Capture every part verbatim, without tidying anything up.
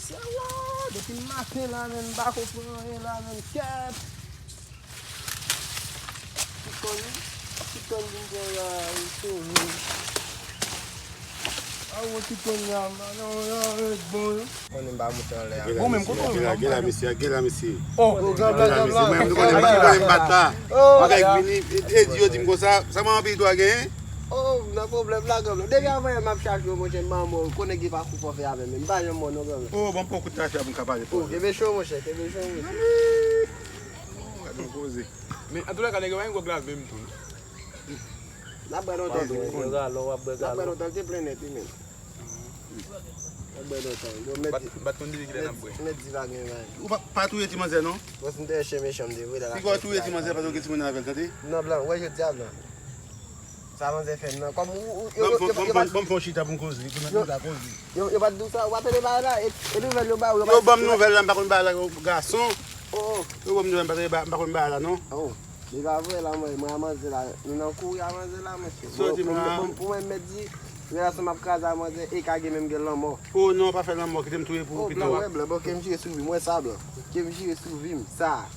Depi maten la menm, m pa konprann anyen la menm, kèt. Ti konn, ti konn vin gen la, tou. Awo, ti konn la, non, non, ret bon. Konnen m pa moute anlè a. Bon, menm kote w ye? Gen la, gen la, mesye, gen la, mesye. Oh, gen la, gen la, mesye. Mwen, nou konnen ki kote m bat la. Bagay vini, e di yo di m konsa, sa mwen anpil dwa genyen? Oh, nan pwoblèm la, granmè. Depi avan yè m ap chache w, monchè, m pa mò, konnen gen pakou fò fè avè m, men m pa janm mò non, granmè. Oh, bon, m pran kout tache a pou m ka pale. Oh, kenbe cho, monchè, kenbe cho, monchè. Gade yon koze. Men, antoulèka, nèg yo pa gen gwòg la menm tou, non. N ap bwè lontan tou. Yo galon, w ap bwè galon. N ap bwè lontan, l te plen nèt, wi, men. N ap bwè lontan. Yo, mèt di. Bat konn di kilè n ap bwè. Mèt di pa gen bagay. Ou pa, pa touye ti manzè, non? Bon, si m te chen mechan, m te vre la. Piga w touye ti manzè, paske w gen timoun avè l, tande? Non, blan, wè jodi a, blan. Sa manzè fè m nan. Kòm ou, ou, yo, yo, yo, yo, yo, ban m fè yon chita pou m koze, pou nou ta koze. Yo, yo pa t di w sa, w pa tande bagay la, e, e nouvèl yo ba w, yo pa t di w sa. Yo ban m nouvèl la, m pa konn bagay la, yo gason. Oh, oh. Yo ban m nouvèl, m pa tande ba, m pa konn bagay la, non. Oh, li pa vre la, mwen, mwen a manzè la, nou nan kouri a manzè la, mesye. Soti mwen. Bon, bon, pou mwen, m mèt di, relasyon m ap kraze a manzè, e ka gen menm gen lanmò. Oh, non, pa fè lanmò, kite m touye pou ou pito. Oh, blan, wè, blan, bon, ke m jire sou vi m, wè sa, blan. Ke m jire sou vi m, sa.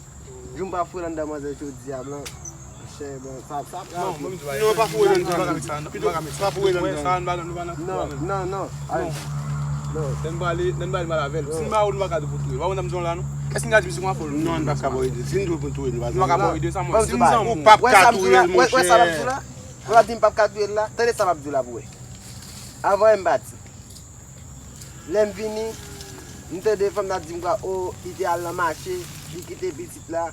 Jou m pa foure anndan manzè jodi a, blan. Monchè, blan, sa, sa ap grav. Non, pa foure anndan. Pito, pa foure anndan. Non, non, non. Ay, non. Lè n prale, lè n prale mal avè l. Si n ba ou, nou pa ka di pou touye l. Pa konn sa m di w la, non? Èske n ka di misye konn fè l? Non, n p ap ka ba w ide. Si n di w pou n touye l, nou pa di. Nou pa ka ba w ide, sa mwen. Si m zanmi w, w p ap ka touye l, monchè. Wè sa m ap di w la? Wè sa m ap di w la? Tande sa m ap di w la pou wè. Avan m pati. Lè m vini, m tande fanm nan ap di m kwa, o, li te al nan mache, li kite pitit la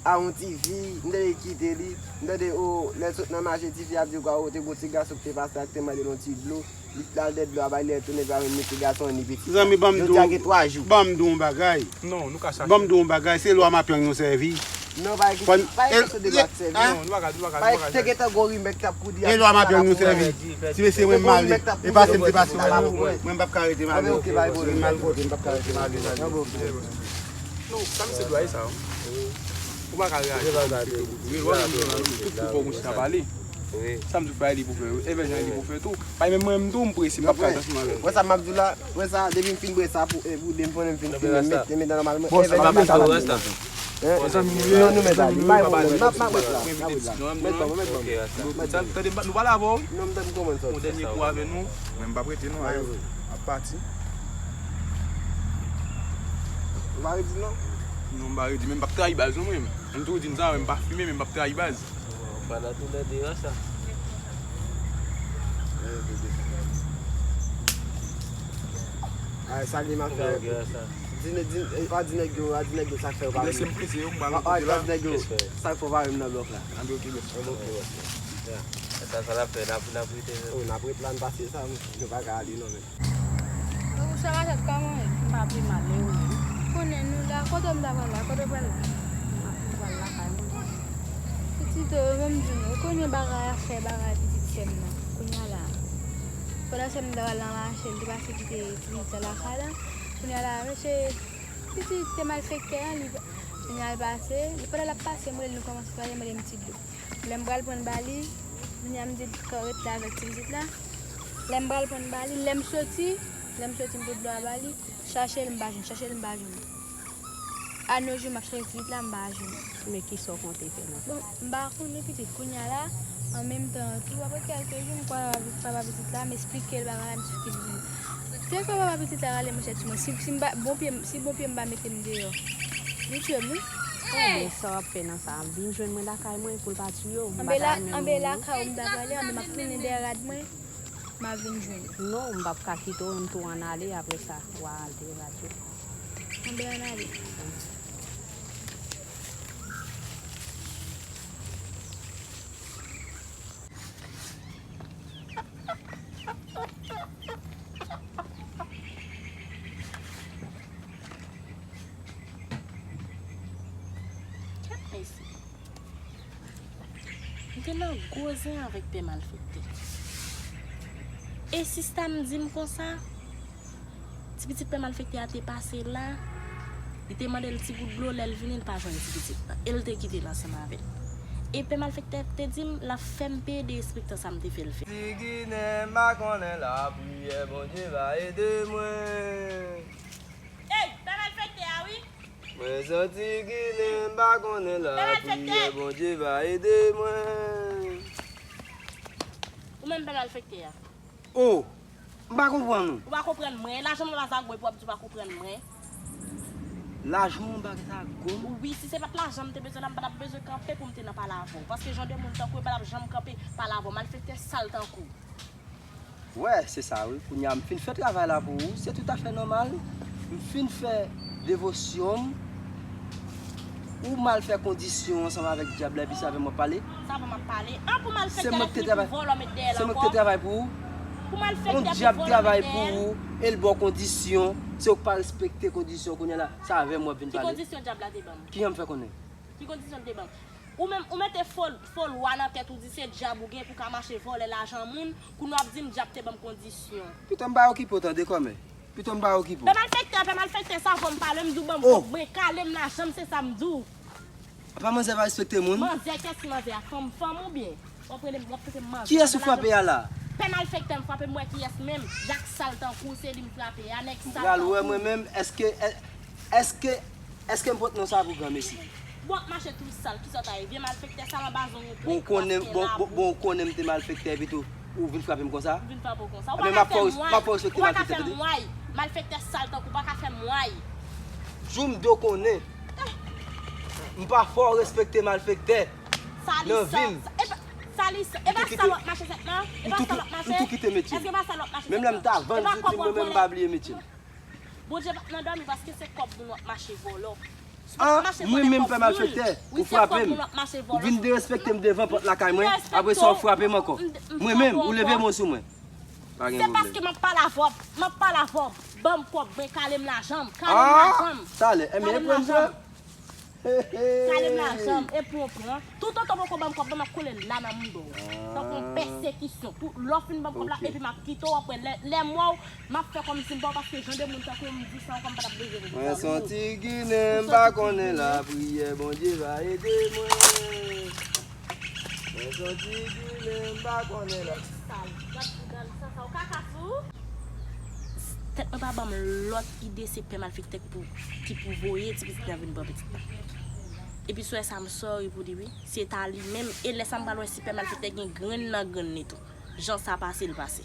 a yon ti fi, m tande li kite li, m tande, o, lè l sot nan mache, ti fi a ap di kwa, o, te gon ti gason ki te pase la, ki te mande l yon ti dlo, li t al dèyè dlo a ba li, lè l tounen, pa menm ni ti gason an, ni pitit la. Zanmi, ban m di w, ban m di w yon bagay. Non, nou ka chache. Ban m di w yon bagay, se lwa mapyang nou sèvi. Non, pa gen, pa gen kesyon de lwa k sèvi, non. Nou pa ka, nou pa ka, nou pa ka chache. Te gentan gwo rimè k t ap kouri a. E lwa mapyang nou sèvi. Ti mesye, mwen m male. E pase m te pase male. Mwen m p ap ka rete male. Mwen m mal pote, m p ap ka rete male. Non, sa misye dwa e sa, wi. Ou pa ka reyaji. Tout kou fò moun chita pale. Sa m di w fè li pou fè, wi. Evè jan li pou fè tou. Pa menm mwen menm tou, m prese, m p ap ka rete ansanm avè l. Wè sa m ap di w la, wè sa, depi m fin bwè sa pou, e, pou de m konnen m fin filme, m mete, m mete nòmalman. Bon, evè jan li pa ka pale. Hein? Non, nou mèt ale. M pa gen pwoblèm. M ap, m ap ret la. M ap ret la. Mèt ban mwen, mèt ban mwen. Tande, nou pale avè w, wi. Non, m tande kòman l sòti. Yon dènye kou avè nou. Mwen m p ap rete non, ayo. M ap pati. Ou pa redi non? Non, m pa redi, men m p ap trayi baz non mwen. M toujou di n sa, men m pa fimen, men m p ap trayi baz. Ou pa nan toulède a sa. Ay, sa li m ap fè. Di nèg, di, e, pa di nèg yo, a di nèg yo sa k fè yo pa renmen. Lèse m prese yo, m pral yon kote la. Di nèg yo sa k fè yo pa renmen nan blòk la. Anben, ok, bòs. Anben, ok, bòs. Ya. Sa, sa l ap fè, n ap, n ap rete. Oh, n ap ret la, n pase sa, nou pa ka ale non, men. Donk, sa va fèt kòman ye? M pa pi mal, e ou menm? Konnen nou la, kote m ta pral la, kote w pral la? M ap, m pral lakay mwen. Pitit, yo menm di nou, konnen bagay a fè bagay pitit sè m nan. Kounye a la, pandan sè m ta pral nan mache, l te pase kite pitit sa lakay la. Kounye a la, mesye, pitit te malfektè an, li, kounye a l pase, li, pandan l ap pase, m rele l, nou kòmanse pale, mande m ti dlo. Lè m pral pran l ba li, kounye a m di l ret la avèk ti pitit la. Lè m pral pran l ba li, lè m soti, lè m soti m pot dlo a ba li, chache l m pa jwenn, chache l m pa jwenn. Anojou m ap chache ti pitit la m pa jwenn. Men kisa w konte fè nan sa? Bon, m pa konnen pitit kounye a la, an menm tan tou, apre kèlke jou m kwè papa pitit la, m esplike l bagay la, m esplike l vini. Te kwè papa pitit la rale manchèt sou mwen, si, si m pa, bon pye m, si bon pye m pa mete m deyò, li tiye m wi. Anben sa w ap fè nan sa? Vin jwenn mwen lakay mwen pou l pa tiye w. Anben la, anben lakay ou m ta prale, anben m ap tounen dèyè rad mwen, m ap vin jwenn ou. Non, m p ap ka kite w, m tou ann ale, apre sa, w a al dèyè rad yo. Anben ann ale. Kèt mesye. M te nan gwo zen avèk pè malfektè. E sista m di m konsa, ti pitit pè malfektè a te pase la, li te mande l ti gout dlo, lè l vini, l pa jwenn ti pitit lan. E l te kite l ansanm avè l. E pè malfektè te di m, l ap fè m peye derespektan sa m te fè l fè. Ti Ginen, m pa konnen lapriyè, Bondye va ede mwen. Santi ginen, m pa konnen lapriyè Bondye va ede mwen. Ou menm pè malfektè a. Oh, m pa konprann ou. Ou pa konprann mwen. Lajan m anba zago epi w ap di ou pa konprann mwen. Lajan w anba zago m? Wi, si se pa t lajan m te bezwen la, m pa t ap bezwen kanpe pou m te nan pale avè w. Paske jan de moun tankou w, m pa t ap janm kanpe pale avè w. Malfektè sal tankou w. Wè, se sa wi. Kounye a m fin fè travay la pou ou. Se toutafè nòmal. M fin fè devosyon m. Ou mal fè kondisyon ansanm avèk dyab la, epi se avè m w ap pale. Sa pa m ap pale. An pou malfektè la fini pou vòlò met dèyè l ankò. Se mwen k te travay pou ou. Pou malfektè pou vòlò met dèyè l. Yon dyab travay pou ou, e l ba w kondisyon. Se ou k pa respekte kondisyon kounye a la. Se avè m w ap vin pale. Ki kondisyon dyab la te ban m? Kijan m fè konnen? Ki kondisyon l te ban m? Ou menm, ou mete fo, fo lwa nan tèt ou, di se dyab ou gen pou ka mache vòlè lajan moun, kounye w ap di m dyab te ban m kondisyon. Pito m pa okipe w tande kòmè. Pito m pa okipe w. Pè malfektè, pè malfektè, sa fò m pale, m di w ban m kòb mwen, kale m lajan m, se sa m di w. Apa manzè pa respekte moun? Manzè, kiyès ki manzè a? Fanm, fanm oubyen? W ap rele m, w ap trete m manzè. Kiyès ou frape a la? Pè malfektè, m frape, m wè kiyès menm. Jak sal tankou w, se li m frape a, nèg sal tankou w. M pral wè mwen menm, èske, èske, èske m pot non sa pou granmesi? Bon, w ap mache tou sal, kisa w ta ye? Vye malfektè sal anba zong ou plen, ou ap fè labou. Bon, bon, bon, ou konnen m te malfektè epi tou, ou vin frape m konsa? M vin frape w konsa. Ou pa ka fè m way. Ou pa ka fè m way. Malfektè sal tankou w, ou pa ka fè m way. Jou m do konnen. M pa fè w respekte malfektè. Nan vi m. Sa li sa, sa li sa. E pa sal w ap mache sèt lan? E pa sal w ap mache? M tou kite metye m. Èske e pa sal w ap mache sèt lan? Menm lè m ta vann zouti m, mwen menm m pa bliye metye m. Bondye p ap nan dòmi paske se kòb moun w ap mache vòlò. An, mwen menm pè malfektè, ou frape m. Ou vin derespekte m devan pòt lakay mwen, apre sa w frape m ankò. Mwen menm, ou leve men w sou mwen. Pa gen pwoblèm. Se paske m ap pale avè w, m ap pale avè w. Ban m kòb mwen, kale m lajan m, kale m lajan m. Talè, enben, e pran sa. Kale m lajan m, e pran w pran. Toutotan w poko ban m kòb la, m ap kole la nan mouda w. Tankou yon pèsekisyon. Tou, lè w fin ban m kòb la, epi m ap kite w, w ap wè lè, lè m wè w, m ap fè kòmsi m pa w, paske jan de moun tankou w, m di sa ankò, m pa t ap bezwen vin pale. Mwen se yon ti Ginen, m pa konnen lapriyè, Bondye va ede mwen. Mwen se yon ti Ginen, m pa konnen la. Sal, gad bouda l, sa, sa, w kaka sou. Tèt mwen pa ban m lòt ide, se pè malfektè ki pou, ki pou voye ti pitit la vin pran pitit la. Epi sou sa m sòri pou li wi. Se ta li menm, e lè sa m pral wè si pè malfektè gen grenn nan grenn li tou. Jan sa pase, l pase.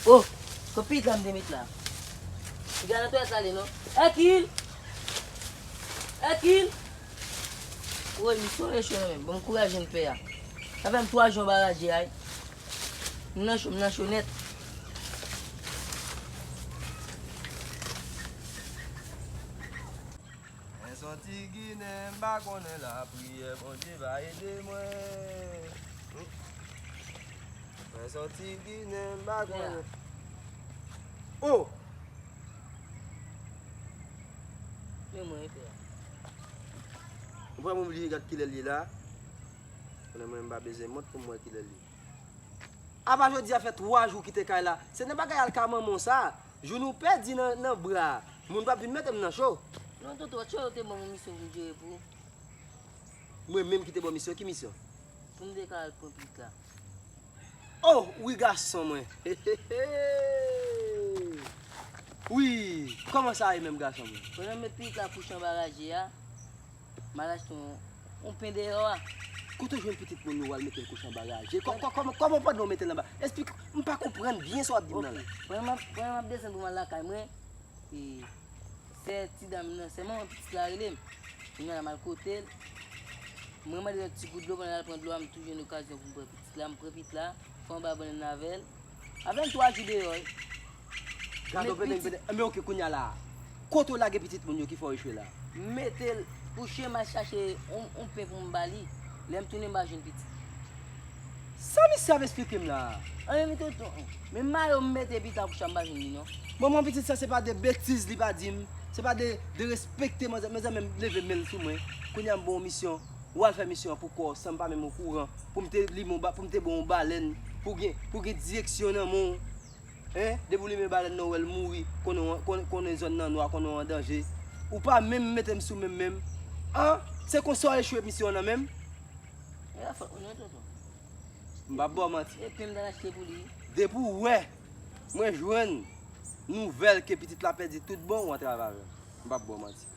Oh, kot pitit la m te met la? Piga nan twalèt la ale non. Èkil! Èkil! Woy, misyon echwe nan men m. Bon, kouraj jwenn pè a. Sa fè m twa jou anba radye a wi. M nan cho, m nan cho nèt. Mwen se yon ti Ginen, m pa konnen lapriyè, Bondye va ede mwen. Mwen se yon ti Ginen, m pa konnen. Oh! Men mwen, pè a. Ou pa m bliye gad kilè l ye la. Konnen mwen, m pa bezwen mont pou m wè kilè l ye. Apa jodi a fè twa jou w kite kay la? Se nan bagay al ka manman w sa. Jou nou pèdi nan, nan bra. Moun p ap vin mete m nan cho. Non, tonton, se ou te ban m yon misyon pou m jere pou ou. Mwen menm ki te ba w misyon? Ki misyon? Pou m te ka al pran pitit la. Oh, wi gason mwen. Wi, kòman sa ye menm gason mwen? Pandan m met pitit la kouche anba radye a, m al achte yon, yon pen deyò a. Kote w jwenn pitit moun yo w al mete l kouche anba radye? Kò-, kò-, kòman, kòman pandan w mete l anba? Esplike, m pa konprann byen sa w ap di m nan la. Pandan m ap, pandan m ap desann pou m al lakay mwen, e, sè ti dam nan, sè manman pitit la rele m. Kounye a la m al kote l. Mwen mande l yon ti gout dlo, pandan l al pran dlo a, m tou jwenn okazyon pou m pran pitit la. M pran pitit la, fè yon ba bannann avè l. Avè m twa jou deyò wi. Gade w pede, pede. Enben oke, kounye a la. Kote w lage pitit moun yo ki fè w echwe la? M mete l kouche, m al chache yon, yon pen pou m ba li. Lè m tounen, m pa jwenn pitit. Sa misye ap esplike m la a? Anyen, men tonton, men mayo m mete pitit la kouche a, m pa jwenn li non. Manman pitit sa, se pa de betiz li pa di m, se pa de, de respekte manzè, manzè menm leve men l sou mwen. Kounye a m ba w misyon, w al fè misyon an pou kò w san m pa menm okouran, pou m te limen w ba, pou m te ba w yon balèn, pou gen, pou gen direksyon nan men w. Hein? Depi w limen balèn nan, w wè l mouri, konnen w, konnen, konnen zòn nan nwa, konnen w an danje. Ou pa menm mete m sou men m menm. An? Se konsa w echwe misyon an nan men m? E pa fòt mwen non, tonton. M p ap ba w manti. E pen m t al achte pou li. Depi w wè mwen jwenn nouvèl ke pitit la pèdi tout bon, w antrave avè m. M p ap ba w manti.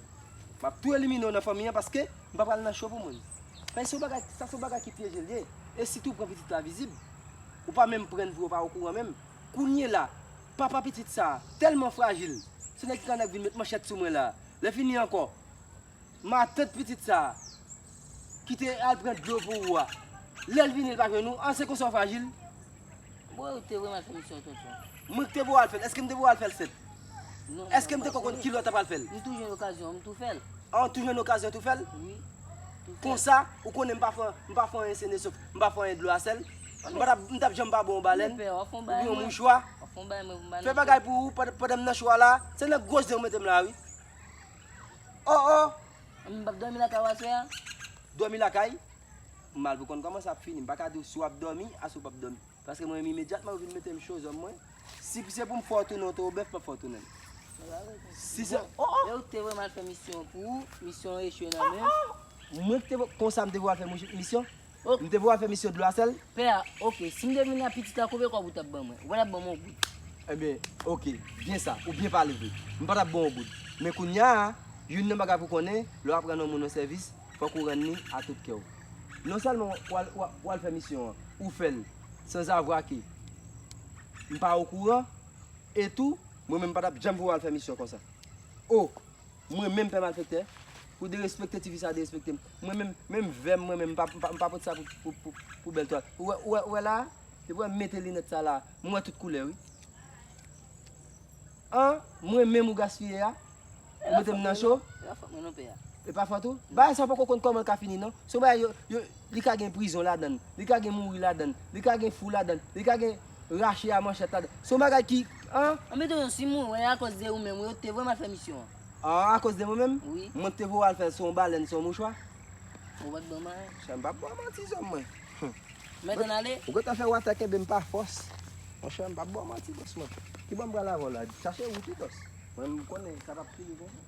M ap tou elimine w nan fanmi an paske m pa pral nan cho pou moun. Sa se yon bagay, sa se yon bagay ki pyeje l ye. E sitou w pran pitit la vizib, ou pa menm pran l pou yo pa okouran menm. Kounye la, papa pitit sa a tèlman frajil, se nèg ki ka nèk vin met manchèt sou mwen la. Lè fini ankò, matant pitit sa a ki te al pran dlo pou ou a, lè l vini l pa jwenn ou, an se konsa w frajil. Bon, ou te voye m al fè misyon tonton. Mwen ki te voye w al fè l, èske m te voye w al fè l sèt? Non, Èske m te konn ki lè w t ap al fè l? M tou jwenn okazyon, m tou fè l. An, tou jwenn okazyon tou fè l? Wi. Tou fè l. Konsa, ou konnen m pa fè, m pa fè anyen senesòf, m pa fè anyen dlo a sèl. M pa t ap, m t ap janm pa ba w balèn, Pè, w ap fè yon ou bagay yon mwen. Mouchwa. W ap fè yon bagay mwen pou m ba Fè nan bagay cho. Pou ou pandan, pandan m nan cho a la. Se nan gwo zen w mete m la, wi. Oh, oh. M p ap dòmi lakay w aswè a. Dòmi lakay. M mal pou konn kòman sa ap fini. M pa ka di w si w ap dòmi, a si w p ap dòmi. Paske mwen menm imedyatman yo vin mete m cho zòm mwen. Si se pou m fè w tounen oto bèf, m ap fè w tounen l. Si se, oh, oh. Lè ou te voye m al fè misyon pou ou, misyon an echwe nan men m. Mwen ki te vo-, konsa m te voye al fè mouch-, misyon. Ok. M te voye al fè misyon dlo a sèl. Pè, ok, si m te vin la pitit la, konbyen kòb ou t ap ban mwen? Ou pa t ap ban mwen yon goud. Ebyen, ok, byen sa, ou byen pale vre. M pa t ap ban w yon goud. Men kounye a, youn nan bagay pou konnen, lè w ap rann yon moun yon sèvis, fòk ou rann li a tout kè w. Non sèlman w al, w al, w al fè misyon an, ou fè l sanzavwa ke m pa okouran, e tou, mwen menm m pa t ap janm voye w al fè misyon konsa. O, mwen menm pè malfektè, pou derespekte tifi sa derespekte m. Mwen menm, menm vè m, mwen menm, m pa, m pa, m pa pot sa pou, pou, pou, pou bèl twal. Ou wè, ou wè, ou wè la, depi w mete linèt sa la, m wè tout koulè, wi. An, mwen menm ou gaspiye a, ou mete m nan cho. E pa fòt mwen non, pè a. E pa fòt ou? Bagay sa w poko konn kòman l ka fini, non. Se yon bagay, yo, yo, li ka gen prizon ladan l, li ka gen mouri ladan l, li ka gen fou ladan l, li ka gen rache a manchèt ladan l. Se yon bagay ki, an? An, men tonton, si mwen wè akòz de ou menm, wi, ou te voye m al fè misyon an. Ah, akoz de mwen menm? Wi. Mwen te voye al fè l sou yon balèn, sou yon mouchwa. Ou pa t ban m anyen. Chè, m p ap ba w manti, zòm mwen. Mèt ann ale. Ou gentan fè watè kenbe m pa fòs. Monchè, m p ap ba w manti, bòs mwen. Ki bò m pral avè w la? Chache wout, wi, bòs. Mwen, m konnen sa p ap fini konsa.